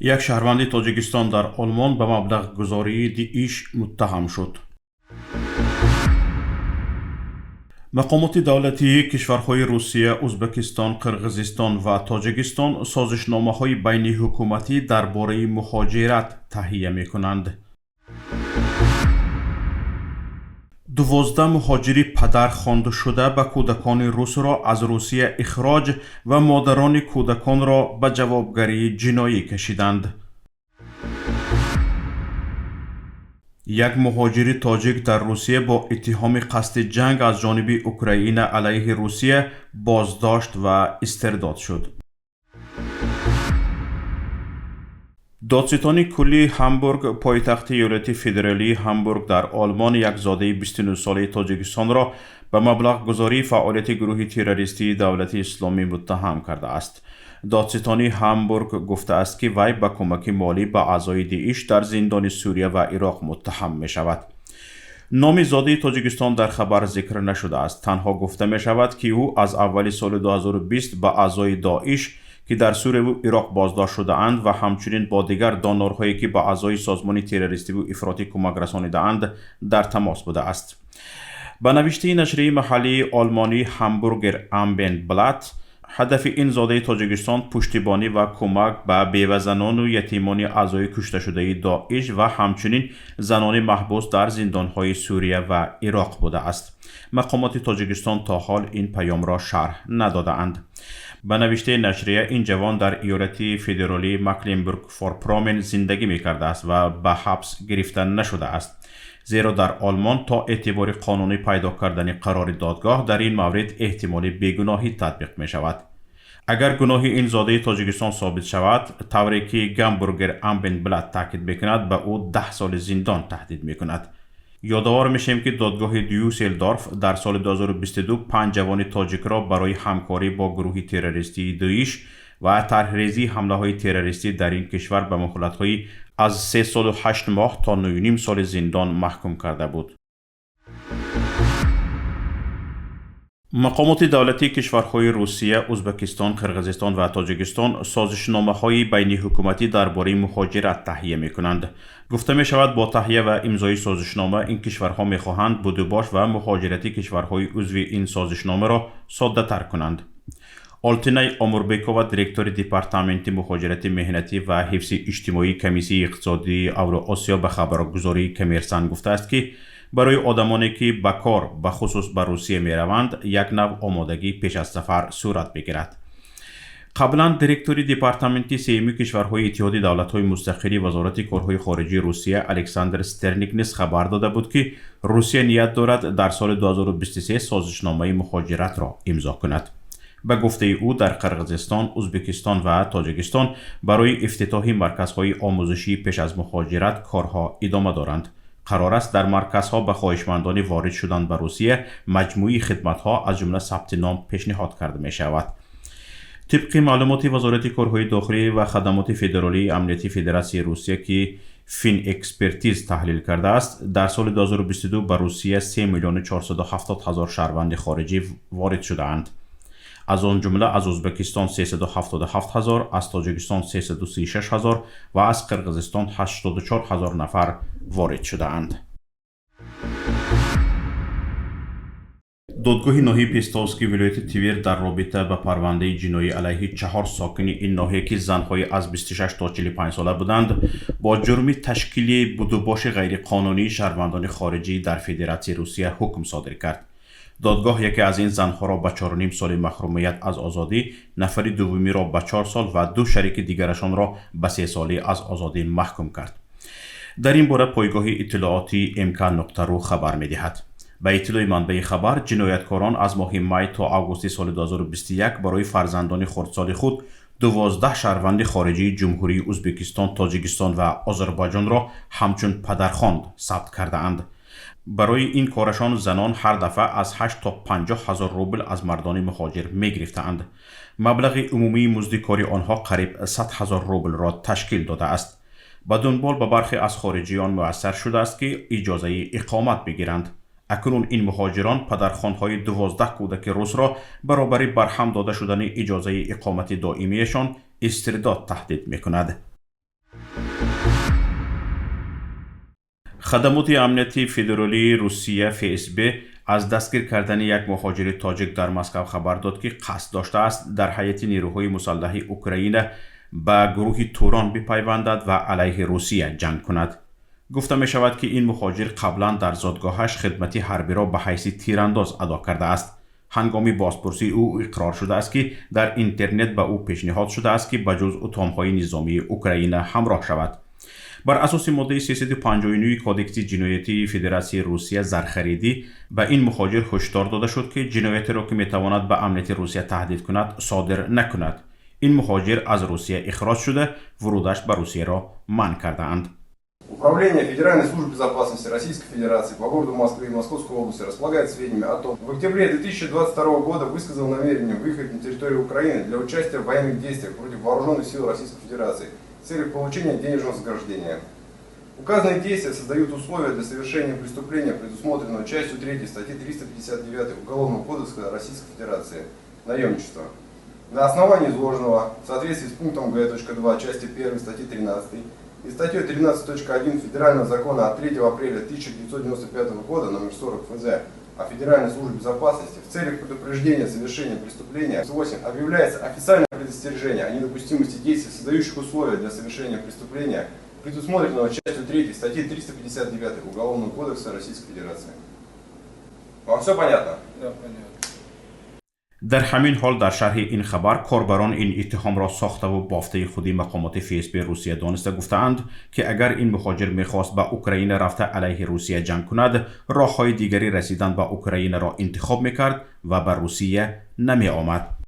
Як шаҳрванди Тоҷикистон дар Олмон ба маблағгузории ДИИШ муттаҳам шуд. Мақомоти давлатии кишварҳои Русия, Узбекистон, Қирғизистон ва Тоҷикистон созишномаҳои байниҳукуматӣ дар бораи муҳоҷират таҳия мекунанд. 12 муҳоҷири падар хондашуда ба кӯдакони русро аз Русия ихроҷ ва модарони кӯдаконро ба ҷавобгарии ҷиноӣ кашиданд. Як муҳоҷири тоҷик дар Русия бо иттиҳоми қасди ҷанг аз ҷониби Украина алайҳи Русия боздошт ва истирдод шуд. Додситони кулли Ҳамбург, пойтахти иёлати федералии Ҳамбург дар Олмон, як зодаи 29-солаи Тоҷикистонро ба маблағгузории фаъолияти гурӯҳи террористии Давлати Исломӣ муттаҳам кардааст. Додситони Ҳамбург гуфтааст, ки вай ба кӯмаки молӣ ба аъзои ДИИШ дар зиндони Сурия ва Ироқ муттаҳам мешавад. Номи зодаи Тоҷикистон дар хабар зикр нашудааст. Танҳо гуфта мешавад, ки ӯ аз аввали соли 2020 ба аъзои Доиш, ки дар Сурияву Ироқ боздошт шудаанд, ва ҳамчунин бо дигар донорҳое, ки ба аъзои созмони террористиву ифротӣ кӯмак расонидаанд, дар тамос будааст. Ба навиштаи нашрияи маҳаллии олмонии Ҳамбургер Амбендблат, ҳадафи ин зодаи Тоҷикистон пуштибонӣ ва кӯмак ба бевазанону ятимони аъзои кушташудаи Доиш ва ҳамчунин занони маҳбус дар зиндонҳои Сурия ва Ироқ будааст. Мақомоти Тоҷикистон то ҳол ин паёмро шарҳ надодаанд. Ба навиштаи нашрия, ин ҷавон дар иёлати федералии Макленбург Форпромен зиндагӣ мекардааст ва ба ҳабс гирифта нашудааст, зеро дар Олмон то эътибори қонунӣ пайдо кардани қарори додгоҳ дар ин маврид эҳтимоли бегуноҳӣ татбиқ мешавад. Агар гуноҳи ин зодаи Тоҷикистон собит шавад, тавре ки Гамбургер Амбенблат таъкид мекунад, ба ӯ 10 соли зиндон таҳдид мекунад. Ёдовар мешавем, ки додгоҳи Дюсселдорф дар соли 2022 панҷ ҷавони тоҷикро барои ҳамкорӣ бо гурӯҳи террористии Доиш ва тарҳрезии ҳамлаҳои террористӣ дар ин кишвар ба муҳлатҳои аз 3 солу 8 моҳ то 9,5 соли зиндон маҳкум карда буд. Мақомоти давлатии кишварҳои Русия, Узбекистон, Қирғизистон ва Тоҷикистон созишномаҳои байниҳукуматӣ дар бораи муҳоҷират таҳия мекунанд. Гуфта мешавад, бо таҳия ва имзои созишнома ин кишварҳо мехоҳанд будубош ва муҳоҷирати кишварҳои узви ин созишномаро соддатар кунанд. Олтинай Омурбекова, директори департаменти муҳоҷирати меҳнатӣ ва ҳифзи иҷтимоии Комиссияи иқтисодии Авроосиё, ба хабаргузории Коммерсант гуфтааст, ки барои одамоне, ки ба кор, бахусус ба Русия мераванд, як нав омодагӣ пеш аз сафар сурат мегирад. Қаблан директори департаменти сеюми кишварҳои Иттиҳоди давлатҳои мустақили Вазорати корҳои хориҷии Русия Александр Стерник низ хабар дода буд, ки Русия ният дорад дар соли 2023 созишномаи муҳоҷиратро имзо кунад. Ба гуфтаи ӯ, дар Қирғизистон, Узбекистон ва Тоҷикистон барои ифтитоҳи марказҳои омӯзишии пеш аз муҳоҷират корҳо идома доранд. Қарор аст дар марказҳо ба хоҳишмандони ворид шудан ба Русия маҷмӯи хидматҳо, аз ҷумла сабти ном, пешниҳод карда мешавад. Тибқи маълумоти Вазорати корҳои дохилӣ ва хадамоти федералии амнияти Федератсияи Русия, ки Финэкспертиз таҳлил кардааст, дар соли 2022 ба Русия 3 миллиону 470 ҳазор шаҳрванди хориҷӣ ворид шудаанд. Аз он ҷумла аз Узбекистон 377 ҳазор, аз Тоҷикистон 336 ҳазор ва аз Қирғизистон 84 ҳазор нафар ворид шудаанд. Додгоҳи ноҳияи Пестовский вилояти Твер дар робита ба парвандаи ҷиноӣ алайҳи чаҳор сокини ин ноҳия, ки занҳои аз 26 то 45 сола буданд, бо ҷурми ташкили будубоши ғайриқонунии шаҳрвандони хориҷӣ дар Федератсияи Русия ҳукм содир кард. Додгоҳ яке аз ин занҳоро ба 4,5 соли маҳрумият аз озодӣ, нафари дуввумиро ба 4 сол ва ду шарики дигарашонро ба 3 солӣ аз озодӣ маҳкум кард. Дар ин бора пойгоҳи иттилоотии МК нуқта ру хабар медиҳад. Ба иттилои манбаи хабар, ҷинояткорон аз моҳи май то августи соли 2021 барои фарзандони хурдсоли худ 12 шаҳрванди хориҷии Ҷумҳурии Узбекистон, Тоҷикистон ва Озарбойҷонро ҳамчун падархонд сабт кардаанд. Барои ин корашон занон ҳар дафъа аз 8 то 50 ҳазор рубл аз мардони муҳоҷир мегирифтаанд. Маблағи умумии музди кори онҳо қариб 100 ҳазор рублро ташкил додааст. Ба дунбол ба бархе аз хориҷиён муяссар шудааст, ки иҷозаи иқомат бигиранд. Акнун ин муҳоҷирон падархондҳои 12 кӯдаки русро баробари барҳам дода шудани иҷозаи иқомати доимиашон истирдод таҳдид мекунад. Хадамоти амнияти федералии Русия, ФСБ, аз дастгир кардани як муҳоҷири тоҷик дар Москав хабар дод, ки қасд доштааст дар ҳайати нерӯҳои мусаллаҳи Украина ба гурӯҳи Турон бипайвандад ва алайҳи Русия ҷанг кунад. Гуфта мешавад, ки ин муҳоҷир қаблан дар зодгоҳаш хидмати ҳарбиро ба ҳайси тирандоз адо кардааст. Ҳангоми бозпурсии ӯ иқрор шудааст, ки дар интернет ба ӯ пешниҳод шудааст, ки ба ҷузъутомҳои низомии Украина ҳамроҳ шавад. Бар асоси моддаи 359 Кодекси ҷиноятии Федератсияи Русия, зархаридӣ, ба ин муҳоҷир ҳушдор дода шуд, ки ҷиноятеро, ки метавонад ба амнияти Русия таҳдид кунад, содир накунад. Ин муҳоҷир аз Русия ихроҷ шуда, вурудаш ба Русияро манъ кардаанд. Управление Федеральной службы безопасности Российской Федерации по городу Москве и Московской области располагает сведениями о том, в октябре 2022 года высказал намерение выехать на территорию Украины для участия в военных действиях против вооруженных сил Российской Федерации в целях получения денежного вознаграждения. Указанные действия создают условия для совершения преступления, предусмотренного частью 3 статьи 359 Уголовного кодекса Российской Федерации «Наемничество». На основании изложенного, в соответствии с пунктом Г.2 части 1 статьи 13 и статьей 13.1 Федерального закона от 3 апреля 1995 года номер 40 ФЗ о Федеральной службе безопасности, в целях предупреждения совершения преступления 8 объявляется официальное предостережение о недопустимости действий, создающих условия для совершения преступления, предусмотренного частью 3 статьи 359 Уголовного кодекса Российской Федерации. Вам все понятно? Да, понятно. Дар ҳамин ҳол, дар шарҳи ин хабар корбарон ин иттиҳомро сохтаву бофтаи худи мақомоти ФСБ Русия дониста, гуфтаанд, ки агар ин муҳоҷир мехост ба Украина рафта алайҳи Русия ҷанг кунад, роҳҳои дигари расидан ба Украинаро интихоб мекард ва ба Русия намеомад.